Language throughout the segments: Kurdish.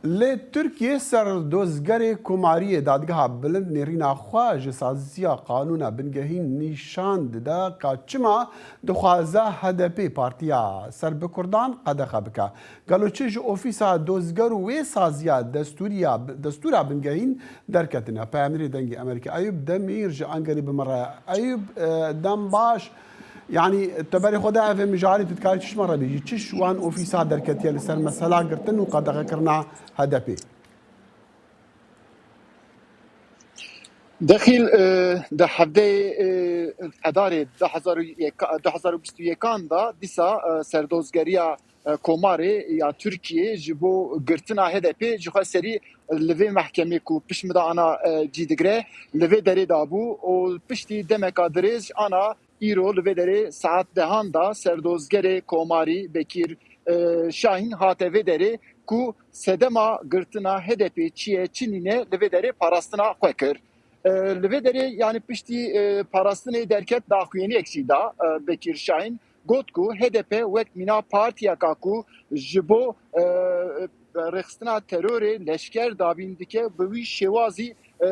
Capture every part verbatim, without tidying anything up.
Li Tirkiyê serdozgerê Komariyê dadgeha bilind nêrîna xwe ji saziya qanûna bingehîn nîşan dide ka çima dixwaze H D P partiya ser bi Kurdan qedexe bike. Gelo çi ji ofîsa dozger û wê saziya destûriya, destûra bingehîn derketine? Peyamnêrê Dengê Amerîka Eyûb Demîr ji Ankarê bi me re ye. Eyûb, e, dem baş. Yanî, te berê xwe de evê mijarê tu dikarî çi ji me re bêjî? Çi ji wan ofîsa derketiye li ser mesela girtin û qedexekirina H D P? Dexîl, e, di hevdeyê, e, Edarê du hezar û yek, du hezar û bîst û yekan de dîsa, e, serdozgeriya, e, Komarê ya Tirkiyê ji bo girtina H D P ji xwe serî li vê mehkemê ku pişt min de ana, e, cî digire, li vê derê dabû û piştî demeka dirêj ana îro li vê derê saet dehan de serdozgerê Komarî Bekîr, e, Şahîn hate vê derê ku sedema girtina H D P çi ye çi nîne li vê derê parastina xwe kir. E, li vê derê, yanî piştî, e, parastinê derket daxuyaniyek jî da, e, Bekîr Şahîn got ku H D P wek mîna partiyeka ku ji bo, e, rêxistina terorê leşker dabîn dike, bi wî şêwazî, e,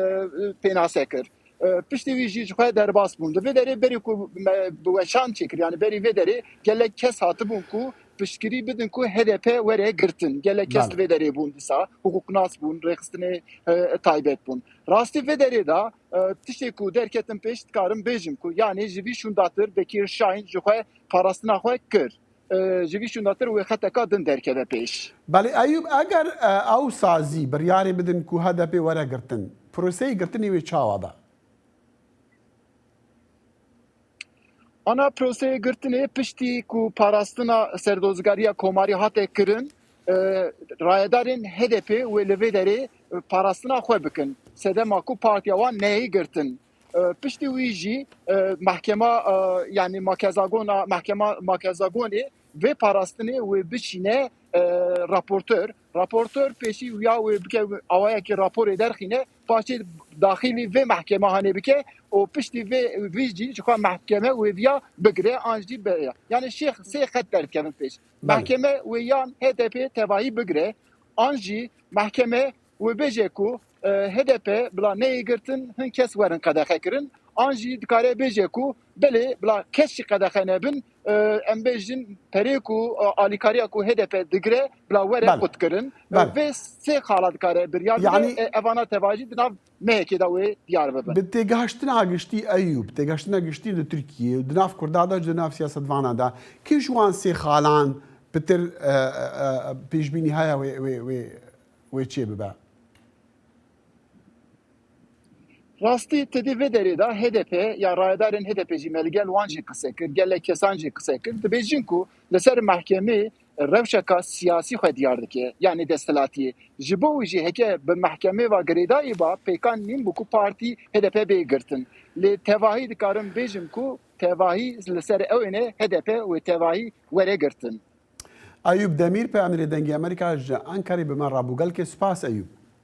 pênase kir. E, piştî wî jî ji xwe derbas bûn. Di vê derê berî ku me bi weşan çêkir, yanî berî vê derê gelek kes hatibûn ku piştgirî bidin ku H D P were girtin. Gelek kes Belê. li vê derê bûn dîsa. Hiqûqnas bûn, rêxistinê, e, taybet bûn. Rastî vê derê de, e, tiştê ku derketin pêş dikarim bêjim ku, yanî ji vî şûndatir Bekîr Şahîn ji xwe parastina xwe kir. E, ji vî şûndatir wê xeteka din derkeve pêş. Belê Eyûb, eger, e, ew sazî biryarê bidin ku H D P were girtin, proseyê girtinê wê çawa be? Ana proseyê girtinê piştî ku parastina serdozgariya Komarî hate kirin, e, rayedarên H D P wê li vê derê, e, parastina xwe bikin. Sedema ku partiya wan neyê girtin. E, piştî wî jî, e, mehkema, e, yanî makezagona, mehkema makezagonê vê parastinê wê bişîne, e, raportor. Raportor pêşî ya wê bike awayekî raporê derxîne, paşê daxilî vê mehkema hanê bike û piştî vê vî jî ji xwe mehkeme wê viya bigire an jî be. Yanî şêx sê xet derdikevin pêş. Belê. Mehkeme wê yan H D P tevahî bigire an jî mehkeme wê bêje ku, e, H D P bila neyê girtin hin kes werin qedexe kirin, an jî dikare bêje ku belê bila kes jî qedexe nebin, e, em bêjin perê ku, e, alîkariya ku H D P digire bila were Belê. qutkirin. E, Belê. Vê sê xala dikare biryar bide, Yanî e, evana tevajî di nav mehekê de wê diyar bibin. Bi têgihiştina giştî Eyûb, têgihiştina giştî li Tirkiyê û di nav Kurda de, di nav siyasetvanan de, kî ji wan sê xalan pitir, e, e, e, pêşbînî heye wê, wê, wê, wê çê bibe? Rastî, te dî vê derê de H D P ya rayedarên H D P jî me li gel wan jî qise kir, gelek kesan jî qise kir. Dibêjin ku li ser mehkemê rewşeka siyasî xwe diyar dike, yanî desthilatiyê. Ji bo wî jî heke bi mehkemê ve girêdayî ba, pêkan nîn bû ku partî H D P bê girtin. Lê tevahî dikarim bêjim ku tevahî li ser ew ê ne H D P wê tevahî were girtin. Eyûb Demîr, peyamnêrê Dengê Amerîka ji Ankarê bi me re bû. Gelkê spas Eyûb.